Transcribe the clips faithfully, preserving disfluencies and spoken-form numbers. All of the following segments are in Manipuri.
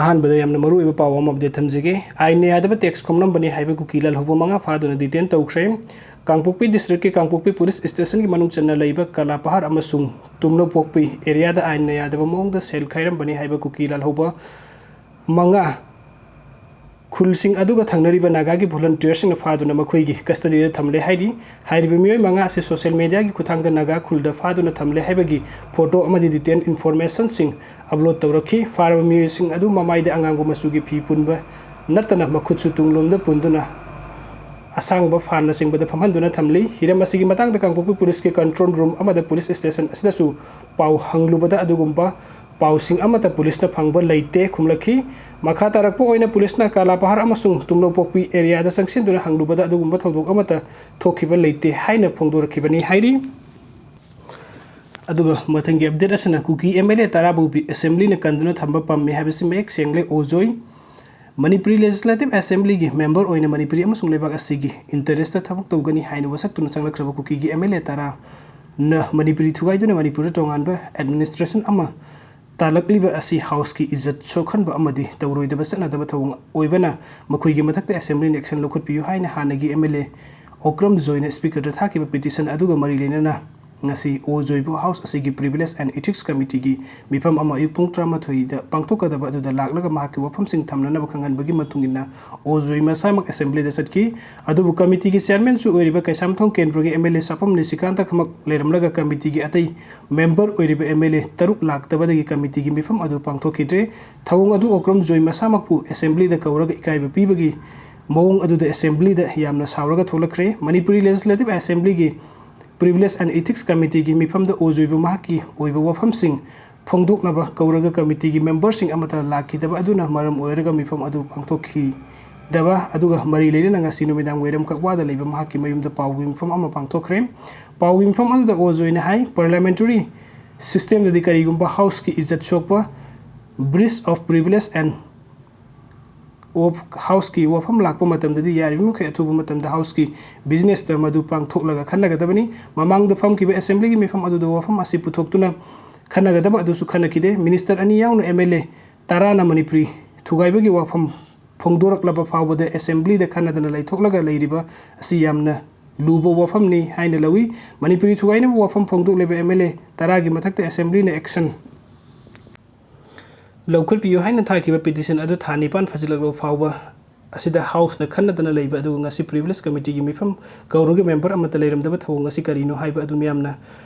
ꯑꯍꯥꯟꯕꯗ ꯌꯥꯝꯅ ꯃꯔꯨꯑꯣꯏꯕ ꯄꯥꯎ ꯑꯃ update ꯊꯝꯖꯒꯦ꯫ ꯑꯥꯏꯟꯅ ꯌꯥꯗꯕ tax ꯈꯣꯝꯂꯝꯕꯅꯤ ꯍꯥꯏꯕ ꯀꯨꯀꯤ ꯂꯥꯜꯍꯧꯕ ꯃꯉꯥ ꯐꯥꯗꯨꯅ detain ꯇꯧꯈ꯭ꯔꯦ꯫ ꯀꯥꯡꯄꯣꯛꯄꯤ districtꯀꯤ ꯀꯥꯡꯄꯣꯛꯄꯤ police stationꯒꯤ ꯃꯅꯨꯡ ꯆꯟꯅ ꯂꯩꯕ ꯀꯂꯥꯄꯍꯥꯔ ꯑꯃꯁꯨꯡ ꯇꯨꯝꯅꯧꯄꯣꯛꯄꯤ areaꯗ ꯑꯥꯏꯟꯅ ꯌꯥꯗꯕ ꯃꯑꯣꯡꯗ ꯁꯦꯜ ꯈꯥꯏꯔꯝꯕꯅꯤ ꯍꯥꯏꯕ ꯀꯨꯀꯤ ꯂꯥꯜꯍꯧꯕ ꯃꯉꯥ ꯈꯨꯜꯁꯤꯡ ꯑꯗꯨꯒ ꯊꯪꯅꯔꯤꯕ ꯅꯥꯒꯥꯒꯤ volunteerꯁꯤꯡꯅ ꯐꯥꯗꯨꯅ ꯃꯈꯣꯏꯒꯤ custodyꯗ ꯊꯝꯂꯦ ꯍꯥꯏꯔꯤ꯫ ꯍꯥꯏꯔꯤꯕ ꯃꯤꯑꯣꯏ ꯃꯉꯥ ꯑꯁꯤ social mediaꯒꯤ ꯈꯨꯠꯊꯥꯡꯗ ꯅꯥꯒꯥ ꯈꯨꯜꯗ ꯐꯥꯗꯨꯅ ꯊꯝꯂꯦ ꯍꯥꯏꯕꯒꯤ photo ꯑꯃꯗꯤ detail informationꯁꯤꯡ upload ꯇꯧꯔꯛꯈꯤ꯫ ꯐꯥꯔꯕ ꯃꯤꯑꯣꯏꯁꯤꯡ ꯑꯗꯨ ꯃꯃꯥꯏꯗ ꯑꯉꯥꯡꯕ ꯃꯆꯨꯒꯤ ꯐꯤ ꯄꯨꯟꯕ ꯅꯠꯇꯅ ꯃꯈꯨꯠꯁꯨ ꯇꯨꯡꯂꯣꯝꯗ ꯄꯨꯟꯗꯨꯅ ꯑꯁꯥꯡꯕ ꯐꯥꯟꯅꯆꯤꯡꯕꯗ ꯐꯝꯍꯟꯗꯨꯅ ꯊꯝꯂꯤ꯫ ꯍꯤꯔꯝ ꯑꯁꯤꯒꯤ ꯃꯇꯥꯡꯗ ꯀꯥꯡꯄꯣꯛꯄꯤ policeꯀꯤ control room ꯑꯃꯗ police station ꯑꯁꯤꯗꯁꯨ ꯄꯥꯎ ꯍꯪꯂꯨꯕꯗ ꯑꯗꯨꯒꯨꯝꯕ ꯄꯥꯎꯁꯤꯡ ꯑꯃꯠꯇ policeꯅ ꯐꯪꯕ ꯂꯩꯇꯦ ꯈꯨꯝꯂꯛꯈꯤ꯫ ꯃꯈꯥ ꯇꯥꯔꯛꯄ ꯑꯣꯏꯅ policeꯅ ꯀꯂꯥꯄꯍꯥꯔ ꯑꯃꯁꯨꯡ ꯇꯨꯝꯅꯧꯄꯣꯛꯄꯤ areaꯗ ꯆꯪꯁꯤꯟꯗꯨꯅ ꯍꯪꯂꯨꯕꯗ ꯑꯗꯨꯒꯨꯝꯕ ꯊꯧꯗꯣꯛ ꯑꯃꯠꯇ ꯊꯣꯛꯈꯤꯕ ꯂꯩꯇꯦ ꯍꯥꯏꯅ ꯐꯣꯡꯗꯣꯔꯛꯈꯤꯕꯅꯤ ꯍꯥꯏꯔꯤ꯫ ꯑꯗꯨꯒ ꯃꯊꯪꯒꯤ update ꯑꯁꯤꯅ ꯀꯨꯀꯤ MLA ꯇꯔꯥꯕꯨ assemblyꯅ ꯀꯟꯗꯨꯅ ꯊꯝꯕ ꯄꯥꯝꯃꯤ ꯍꯥꯏꯕꯁꯤ ꯃꯌꯦꯛ ꯁꯦꯡꯂꯦ꯫ ꯑꯣꯖꯣꯏ ꯃꯅꯤꯄꯨꯔꯤ Legislative Assemblyꯒꯤ member ꯑꯣꯏꯅ ꯃꯅꯤꯄꯨꯔꯤ ꯑꯃꯁꯨꯡ ꯂꯩꯕꯥꯛ ꯑꯁꯤꯒꯤ interestꯇ ꯊꯕꯛ ꯇꯧꯒꯅꯤ ꯍꯥꯏꯅ ꯋꯥꯁꯛꯇꯨꯅ ꯆꯪꯂꯛꯈ꯭ꯔꯕ ꯀꯨꯀꯤꯒꯤ MLA ꯇꯔꯥꯅ ꯃꯅꯤꯄꯨꯔꯤ ꯊꯨꯒꯥꯏꯗꯨꯅ ꯃꯅꯤꯄꯨꯔꯗ ꯇꯣꯉꯥꯟꯕ administration ꯑꯃ ꯇꯥꯜꯂꯛꯂꯤꯕ ꯑꯁꯤ houseꯀꯤ ꯏꯖꯠ ꯁꯣꯛꯍꯟꯕ ꯑꯃꯗꯤ ꯇꯧꯔꯣꯏꯗꯕ ꯆꯠꯅꯗꯕ ꯊꯧꯑꯣꯡ ꯑꯣꯏꯕꯅ ꯃꯈꯣꯏꯒꯤ ꯃꯊꯛꯇ assemblyꯅ action ꯂꯧꯈꯠꯄꯤꯌꯨ ꯍꯥꯏꯅ ꯍꯥꯟꯅꯒꯤ MLA ꯑꯣꯀ꯭ꯔꯝ ꯖꯣꯏꯅ speakerꯗ ꯊꯥꯈꯤꯕ petition ꯑꯗꯨꯒ ꯃꯔꯤ ꯂꯩꯅꯅ ꯉꯁꯤ ꯑꯣ ꯖꯣꯏꯕꯨ house ꯑꯁꯤꯒꯤ Privilege and Ethics Committeeꯒꯤ ꯃꯤꯐꯝ ꯑꯃ ꯑꯌꯨꯛ ꯄꯨꯡ ꯇꯔꯥꯃꯥꯊꯣꯏꯗ ꯄꯥꯡꯊꯣꯛꯀꯗꯕ ꯑꯗꯨꯗ ꯂꯥꯛꯂꯒ ꯃꯍꯥꯛꯀꯤ ꯋꯥꯐꯝꯁꯤꯡ ꯊꯝꯅꯅꯕ ꯈꯪꯍꯟꯕꯒꯤ ꯃꯇꯨꯡ ꯏꯟꯅ ꯑꯣ ꯖꯣꯏ ꯃꯁꯥꯃꯛ assemblyꯗ ꯆꯠꯈꯤ꯫ ꯑꯗꯨꯕꯨ committeeꯒꯤ chairmanꯁꯨ ꯑꯣꯏꯔꯤꯕ ꯀꯩꯁꯥꯝꯊꯣꯡ ꯀꯦꯟꯗ꯭ꯔꯒꯤ MLA ꯁꯥꯐꯝ ꯅꯤꯁꯤꯀꯥꯟꯇ ꯈꯃꯛ ꯂꯩꯔꯝꯂꯒ committeeꯒꯤ ꯑꯇꯩ member ꯑꯣꯏꯔꯤꯕ MLA ꯇꯔꯨꯛ ꯂꯥꯛꯇꯕꯗꯒꯤ committeeꯒꯤ ꯃꯤꯐꯝ ꯑꯗꯨ ꯄꯥꯡꯊꯣꯛꯈꯤꯗ꯭ꯔꯦ꯫ ꯊꯧꯑꯣꯡ ꯑꯗꯨ ꯑꯣꯀ꯭ꯔꯝ ꯖꯣꯏ ꯃꯁꯥꯃꯛꯄꯨ assemblyꯗ ꯀꯧꯔꯒ ꯏꯀꯥꯏꯕ ꯄꯤꯕꯒꯤ ꯃꯑꯣꯡ ꯑꯗꯨꯗ assemblyꯗ ꯌꯥꯝꯅ ꯁꯥꯎꯔꯒ ꯊꯣꯛꯂꯛꯈ꯭ꯔꯦ꯫ Manipuri Legislative Assemblyꯒꯤ Privilege and Ethics Committeeꯒꯤ ꯃꯤꯐꯝꯗ ꯑꯣ ꯖꯣꯏꯕꯨ ꯃꯍꯥꯛꯀꯤ ꯑꯣꯏꯕ ꯋꯥꯐꯝꯁꯤꯡ ꯐꯣꯡꯗꯣꯛꯅꯕ ꯀꯧꯔꯒ committeeꯒꯤ memberꯁꯤꯡ ꯑꯃꯠꯇ ꯂꯥꯛꯈꯤꯗꯕ ꯑꯗꯨꯅ ꯃꯔꯝ ꯑꯣꯏꯔꯒ ꯃꯤꯐꯝ ꯑꯗꯨ ꯄꯥꯡꯊꯣꯛꯈꯤꯗꯕ ꯑꯗꯨꯒ ꯃꯔꯤ ꯂꯩꯅꯅ ꯉꯁꯤ ꯅꯨꯃꯤꯗꯥꯡ ꯋꯥꯏꯔꯝ ꯀꯛꯋꯥꯗ ꯂꯩꯕ ꯃꯍꯥꯛꯀꯤ ꯃꯌꯨꯝꯗ ꯄꯥꯎꯒꯤ ꯃꯤꯐꯝ ꯑꯃ ꯄꯥꯡꯊꯣꯛꯈ꯭ꯔꯦ꯫ ꯄꯥꯎꯒꯤ ꯃꯤꯐꯝ ꯑꯗꯨꯗ ꯑꯣ ꯖꯣꯏꯅ ꯍꯥꯏ, parliamentary systemꯗꯗꯤ ꯀꯔꯤꯒꯨꯝꯕ houseꯀꯤ ꯏꯖꯠ ꯁꯣꯛꯄ, breach of privilege and of houseꯀꯤ ꯋꯥꯐꯝ ꯂꯥꯛꯄ ꯃꯇꯝꯗꯗꯤ ꯌꯥꯔꯤꯕ ꯃꯈꯩ ꯑꯊꯨꯕ ꯃꯇꯝꯗ houseꯀꯤ businessꯇ ꯃꯗꯨ ꯄꯥꯡꯊꯣꯛꯂꯒ ꯈꯟꯅꯒꯗꯕꯅꯤ꯫ ꯃꯃꯥꯡꯗ ꯐꯝꯈꯤꯕ assemblyꯒꯤ ꯃꯤꯐꯝ ꯑꯗꯨꯗ ꯋꯥꯐꯝ ꯑꯁꯤ ꯄꯨꯊꯣꯛꯇꯨꯅ ꯈꯟꯅꯒꯗꯕ ꯑꯗꯨꯁꯨ ꯈꯟꯅꯈꯤꯗꯦ꯫ Minister ꯑꯅꯤ ꯌꯥꯎꯅ MLA ꯇꯔꯥꯅ ꯃꯅꯤꯄꯨꯔꯤ ꯊꯨꯒꯥꯏꯕꯒꯤ ꯋꯥꯐꯝ ꯐꯣꯡꯗꯣꯔꯛꯂꯕ ꯐꯥꯎꯕꯗ assemblyꯗ ꯈꯟꯅꯗꯅ ꯂꯩꯊꯣꯛꯂꯒ ꯂꯩꯔꯤꯕ ꯑꯁꯤ ꯌꯥꯝꯅ ꯂꯨꯕ ꯋꯥꯐꯝꯅꯤ ꯍꯥꯏꯅ ꯂꯧꯏ꯫ ꯃꯅꯤꯄꯨꯔꯤ ꯊꯨꯒꯥꯏꯅꯕ ꯋꯥꯐꯝ ꯐꯣꯡꯗꯣꯛꯂꯤꯕ MLA ꯇꯔꯥꯒꯤ ꯃꯊꯛꯇ assemblyꯅ action ꯂꯧꯈꯠꯄꯤꯌꯨ ꯍꯥꯏꯅ ꯊꯥꯈꯤꯕ petition ꯑꯗꯨ ꯊꯥ ꯅꯤꯄꯥꯟ ꯐꯥꯖꯤꯜꯂꯛꯂꯕ ꯐꯥꯎꯕ ꯑꯁꯤꯗ houseꯅ ꯈꯟꯅꯗꯅ ꯂꯩꯕ ꯑꯗꯨ ꯉꯁꯤ privilege committeeꯒꯤ ꯃꯤꯐꯝ ꯀꯧꯔꯒ member ꯑꯃꯠꯇ ꯂꯩꯔꯝꯗꯕ ꯊꯧꯑꯣꯡ ꯑꯁꯤ ꯀꯔꯤꯅꯣ ꯍꯥꯏꯕ ꯑꯗꯨ ꯃꯤꯌꯥꯝꯅ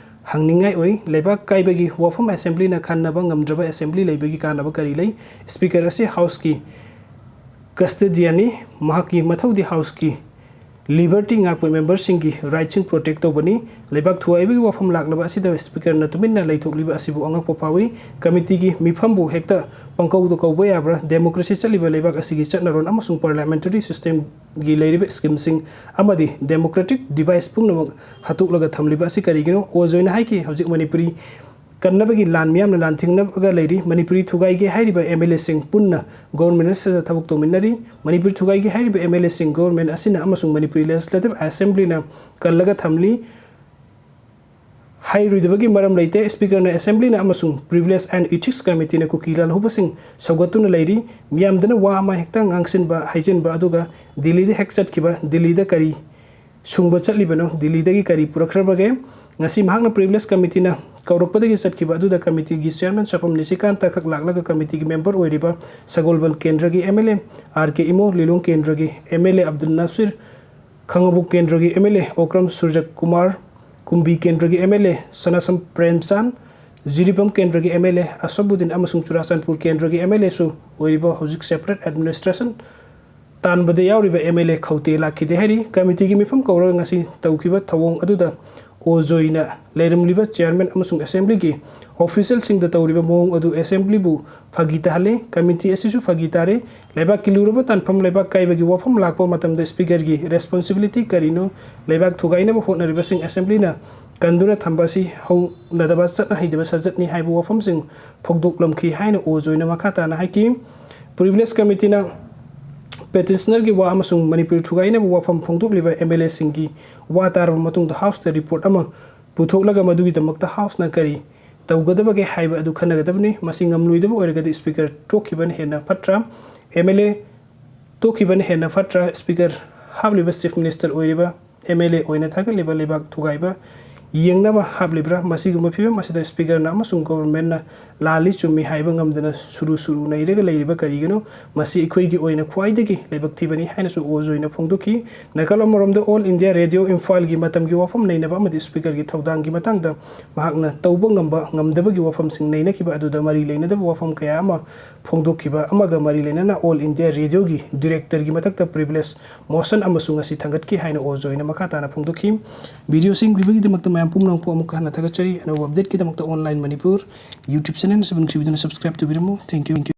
ꯍꯪꯅꯤꯡꯉꯥꯏ ꯑꯣꯏ꯫ ꯂꯩꯕꯥꯛ ꯀꯥꯏꯕꯒꯤ ꯋꯥꯐꯝ assemblyꯅ ꯈꯟꯅꯕ ꯉꯝꯗ꯭ꯔꯕ assembly ꯂꯩꯕꯒꯤ ꯀꯥꯟꯅꯕ ꯀꯔꯤ ꯂꯩ? Speaker ꯑꯁꯤ houseꯀꯤ custodianꯅꯤ꯫ ꯃꯍꯥꯛꯀꯤ ꯃꯊꯧꯗꯤ houseꯀꯤ liberty ꯉꯥꯛꯄ memberꯁꯤꯡꯒꯤ rightꯁꯤꯡ protect ꯇꯧꯕꯅꯤ꯫ ꯂꯩꯕꯥꯛ ꯊꯨꯒꯥꯏꯕꯒꯤ ꯋꯥꯐꯝ ꯂꯥꯛꯂꯕ ꯑꯁꯤꯗ speakerꯅ ꯇꯨꯃꯤꯟꯅ ꯂꯩꯊꯣꯛꯂꯤꯕ ꯑꯁꯤꯕꯨ ꯑꯉꯛꯄ ꯐꯥꯎꯏ꯫ Committeeꯒꯤ ꯃꯤꯐꯝꯕꯨ ꯍꯦꯛꯇ ꯄꯪꯀꯧꯗ ꯀꯧꯕ ꯌꯥꯕ꯭ꯔꯥ? Democracy ꯆꯠꯂꯤꯕ ꯂꯩꯕꯥꯛ ꯑꯁꯤꯒꯤ ꯆꯠꯅꯔꯣꯟ ꯑꯃꯁꯨꯡ parliamentary systemꯒꯤ ꯂꯩꯔꯤꯕ schemeꯁꯤꯡ ꯑꯃꯗꯤ democratic device ꯄꯨꯝꯅꯃꯛ ꯍꯥꯠꯇꯣꯛꯂꯒ ꯊꯝꯂꯤꯕ ꯑꯁꯤ ꯀꯔꯤꯒꯤꯅꯣ? ꯑꯣ ꯖꯣꯏꯅ ꯍꯥꯏꯈꯤ, ꯍꯧꯖꯤꯛ ꯃꯅꯤꯄꯨꯔꯤ ꯀꯟꯅꯕꯒꯤ ꯂꯥꯟ ꯃꯤꯌꯥꯝꯅ ꯂꯥꯟꯊꯦꯡꯅꯕꯒ ꯂꯩꯔꯤ꯫ ꯃꯅꯤꯄꯨꯔꯤ ꯊꯨꯒꯥꯏꯒꯦ ꯍꯥꯏꯔꯤꯕ MLAꯁꯤꯡ ꯄꯨꯟꯅ government ꯑꯁꯤꯗ ꯊꯕꯛ ꯇꯧꯃꯤꯟꯅꯔꯤ꯫ ꯃꯅꯤꯄꯨꯔꯤ ꯊꯨꯒꯥꯏꯒꯦ ꯍꯥꯏꯔꯤꯕ MLAꯁꯤꯡ government ꯑꯁꯤꯅ ꯑꯃꯁꯨꯡ ꯃꯅꯤꯄꯨꯔꯤ legislative assemblyꯅ ꯀꯜꯂꯒ ꯊꯝꯂꯤ꯫ ꯍꯥꯏꯔꯣꯏꯗꯕꯒꯤ ꯃꯔꯝ ꯂꯩꯇꯦ꯫ Speakerꯅ assemblyꯅ ꯑꯃꯁꯨꯡ privilege and ethics committeeꯅ ꯀꯨꯀꯤ ꯂꯥꯜꯍꯧꯕꯁꯤꯡ ꯁꯧꯒꯠꯇꯨꯅ ꯂꯩꯔꯤ꯫ ꯃꯤꯌꯥꯝꯗꯅ ꯋꯥ ꯑꯃ ꯍꯦꯛꯇ ꯉꯥꯡꯁꯤꯟꯕ, ꯍꯥꯏꯖꯤꯟꯕ, ꯑꯗꯨꯒ ꯗꯤꯜꯂꯤꯗ ꯍꯦꯛ ꯆꯠꯈꯤꯕ, ꯗꯤꯜꯂꯤꯗ ꯀꯔꯤ ꯁꯨꯡꯕ ꯆꯠꯂꯤꯕꯅꯣ? ꯗꯤꯜꯂꯤꯗꯒꯤ ꯀꯔꯤ ꯄꯨꯔꯛꯈ꯭ꯔꯕꯒꯦ? ꯉꯁꯤ ꯃꯍꯥꯛꯅ privilege committeeꯅ ꯀꯧꯔꯛꯄꯗꯒꯤ ꯆꯠꯈꯤꯕ ꯑꯗꯨꯗ committeeꯒꯤ chairman ꯁꯥꯐꯝ ꯅꯤꯁꯤꯀꯥꯟꯇ ꯈꯛ ꯂꯥꯛꯂꯒ committeeꯒꯤ member ꯑꯣꯏꯔꯤꯕ ꯁꯒꯣꯜꯕꯟ ꯀꯦꯟꯗ꯭ꯔꯒꯤ MLA ꯑꯥꯔ ꯀꯦ ꯏꯃꯣ, ꯂꯤꯂꯣꯡ ꯀꯦꯟꯗ꯭ꯔꯒꯤ MLA ꯑꯕꯗꯨꯜ ꯅꯥꯁꯤꯔ, ꯈꯥꯉꯕꯣꯛ ꯀꯦꯟꯗ꯭ꯔꯒꯤ MLA ꯑꯣꯀ꯭ꯔꯝ ꯁꯨꯔꯖ ꯀꯨꯃꯥꯔ, ꯀꯨꯝꯕꯤ ꯀꯦꯟꯗ꯭ꯔꯒꯤ MLA ꯁꯅꯥꯁꯝ ꯄ꯭ꯔꯦꯝꯆꯥꯟ, ꯖꯤꯔꯤꯕꯥꯝ ꯀꯦꯟꯗ꯭ꯔꯒꯤ MLA ꯑꯁꯕꯨꯗꯤꯟ ꯑꯃꯁꯨꯡ ꯆꯨꯔꯥꯆꯥꯟꯄꯨꯔ ꯀꯦꯟꯗ꯭ꯔꯒꯤ MLAꯁꯨ ꯑꯣꯏꯔꯤꯕ ꯍꯧꯖꯤꯛ separate administration ꯇꯥꯟꯕꯗ ꯌꯥꯎꯔꯤꯕ MLA ꯈꯧꯇꯦ ꯂꯥꯛꯈꯤꯗꯦ ꯍꯥꯏꯔꯤ꯫ Committeeꯒꯤ ꯃꯤꯐꯝ ꯀꯧꯔꯒ ꯉꯁꯤ ꯇꯧꯈꯤꯕ ꯊꯧꯑꯣꯡ ꯑꯗꯨꯗ ꯑꯣ ꯖꯣꯏꯅ ꯂꯩꯔꯝꯂꯤꯕ chairman ꯑꯃꯁꯨꯡ assemblyꯒꯤ officialꯁꯤꯡꯗ ꯇꯧꯔꯤꯕ ꯃꯑꯣꯡ ꯑꯗꯨ assemblyꯕꯨ ꯐꯥꯒꯤ ꯇꯥꯍꯜꯂꯤ꯫ Committee ꯑꯁꯤꯁꯨ ꯐꯥꯒꯤ ꯇꯥꯔꯦ꯫ ꯂꯩꯕꯥꯛꯀꯤ ꯂꯨꯔꯕ ꯇꯥꯟꯐꯝ ꯂꯩꯕꯥꯛ ꯀꯥꯏꯕꯒꯤ ꯋꯥꯐꯝ ꯂꯥꯛꯄ ꯃꯇꯝꯗ speakerꯒꯤ responsibility ꯀꯔꯤꯅꯣ? ꯂꯩꯕꯥꯛ ꯊꯨꯒꯥꯏꯅꯕ ꯍꯣꯠꯅꯔꯤꯕꯁꯤꯡ assemblyꯅ ꯀꯟꯗꯨꯅ ꯊꯝꯕ ꯑꯁꯤ ꯍꯧꯅꯗꯕ ꯆꯠꯅ ꯍꯩꯗꯕ ꯁꯥꯖꯠꯅꯤ ꯍꯥꯏꯕ ꯋꯥꯐꯝꯁꯤꯡ ꯐꯣꯡꯗꯣꯛꯂꯝꯈꯤ ꯍꯥꯏꯅ ꯑꯣ ꯖꯣꯏꯅ ꯃꯈꯥ ꯇꯥꯅ ꯍꯥꯏꯈꯤ꯫ Privilege committeeꯅ petitionerꯒꯤ ꯋꯥ ꯑꯃꯁꯨꯡ ꯃꯅꯤꯄꯨꯔ ꯊꯨꯒꯥꯏꯅꯕ ꯋꯥꯐꯝ ꯐꯣꯡꯗꯣꯛꯂꯤꯕ MLAꯁꯤꯡꯒꯤ ꯋꯥ ꯇꯥꯔꯕ ꯃꯇꯨꯡꯗ houseꯇ report ꯑꯃ ꯄꯨꯊꯣꯛꯂꯒ ꯃꯗꯨꯒꯤꯗꯃꯛꯇ houseꯅ ꯀꯔꯤ ꯇꯧꯒꯗꯕꯒꯦ ꯍꯥꯏꯕ ꯑꯗꯨ ꯈꯟꯅꯒꯗꯕꯅꯤ꯫ ꯃꯁꯤ ꯉꯝꯂꯣꯏꯗꯕ ꯑꯣꯏꯔꯒꯗꯤ Speaker ꯇꯣꯛꯈꯤꯕꯅ ꯍꯦꯟꯅ ꯐꯠꯇ꯭ꯔꯥ? MLA ꯇꯣꯛꯈꯤꯕꯅ ꯍꯦꯟꯅ ꯐꯠꯇ꯭ꯔꯥ? Speaker ꯍꯥꯞꯂꯤꯕ Chief Minister ꯑꯣꯏꯔꯤꯕ MLA ꯑꯣꯏꯅ ꯊꯥꯒꯠꯂꯤꯕ ꯂꯩꯕꯥꯛ ꯊꯨꯒꯥꯏꯕ ꯌꯦꯡꯅꯕ ꯍꯥꯞꯂꯤꯕ꯭ꯔꯥ? ꯃꯁꯤꯒꯨꯝꯕ ꯐꯤꯕꯝ ꯑꯁꯤꯗ Speakerꯅ ꯑꯃꯁꯨꯡ Governmentꯅ ꯂꯥꯜꯂꯤ ꯆꯨꯝꯃꯤ ꯍꯥꯏꯕ ꯉꯝꯗꯅ ꯁꯨꯔꯨ ꯁꯨꯔꯨ ꯅꯩꯔꯒ ꯂꯩꯔꯤꯕ ꯀꯔꯤꯒꯤꯅꯣ? ꯃꯁꯤ ꯑꯩꯈꯣꯏꯒꯤ ꯑꯣꯏꯅ ꯈ꯭ꯋꯥꯏꯗꯒꯤ ꯂꯥꯏꯕꯛ ꯊꯤꯕꯅꯤ ꯍꯥꯏꯅꯁꯨ ꯑꯣꯖ ꯑꯣꯏꯅ ꯐꯣꯡꯗꯣꯛꯈꯤ꯫ ꯅꯥꯀꯜ ꯑꯃꯔꯣꯝꯗ All India Radio ꯏꯝꯐꯥꯜꯒꯤ ꯃꯇꯝꯒꯤ ꯋꯥꯐꯝ ꯅꯩꯅꯕ ꯑꯃꯗꯤ Speakerꯒꯤ ꯊꯧꯗꯥꯡꯒꯤ ꯃꯇꯥꯡꯗ ꯃꯍꯥꯛꯅ ꯇꯧꯕ ꯉꯝꯕ ꯉꯝꯗꯕꯒꯤ ꯋꯥꯐꯝꯁꯤꯡ ꯅꯩꯅꯈꯤꯕ ꯑꯗꯨꯗ ꯃꯔꯤ ꯂꯩꯅꯗꯕ ꯋꯥꯐꯝ ꯀꯌꯥ ꯑꯃ ꯐꯣꯡꯗꯣꯛꯈꯤꯕ ꯑꯃꯒ ꯃꯔꯤ ꯂꯩꯅꯅ All India Radioꯒꯤ Directorꯒꯤ ꯃꯊꯛꯇ privilege motion ꯑꯃꯁꯨ ꯉꯁꯤ ꯊꯥꯡꯒꯠꯈꯤ ꯍꯥꯏꯅ ꯑꯣꯖ ꯑꯣꯏꯅ ꯃꯈꯥ ꯇꯥꯅ ꯐꯣꯡꯗꯣꯛꯈꯤ꯫ Videoꯁꯤ ꯌꯦꯡꯕꯤꯕꯒꯤꯗꯃꯛꯇ ꯃꯌꯥꯝ ꯄꯨꯝꯅꯃꯛꯄꯨ ꯑꯃꯨꯛꯀ ꯍꯟꯅ ꯊꯥꯒꯠꯆꯔꯤ꯫ ꯑꯅꯧꯕ updateꯀꯤꯗꯃꯛꯇ Online Manipur YouTube channel ꯁꯕꯁꯀ꯭ꯔꯤꯞ ꯇꯧꯕꯤꯔꯝꯃꯨ꯫ Thank you꯫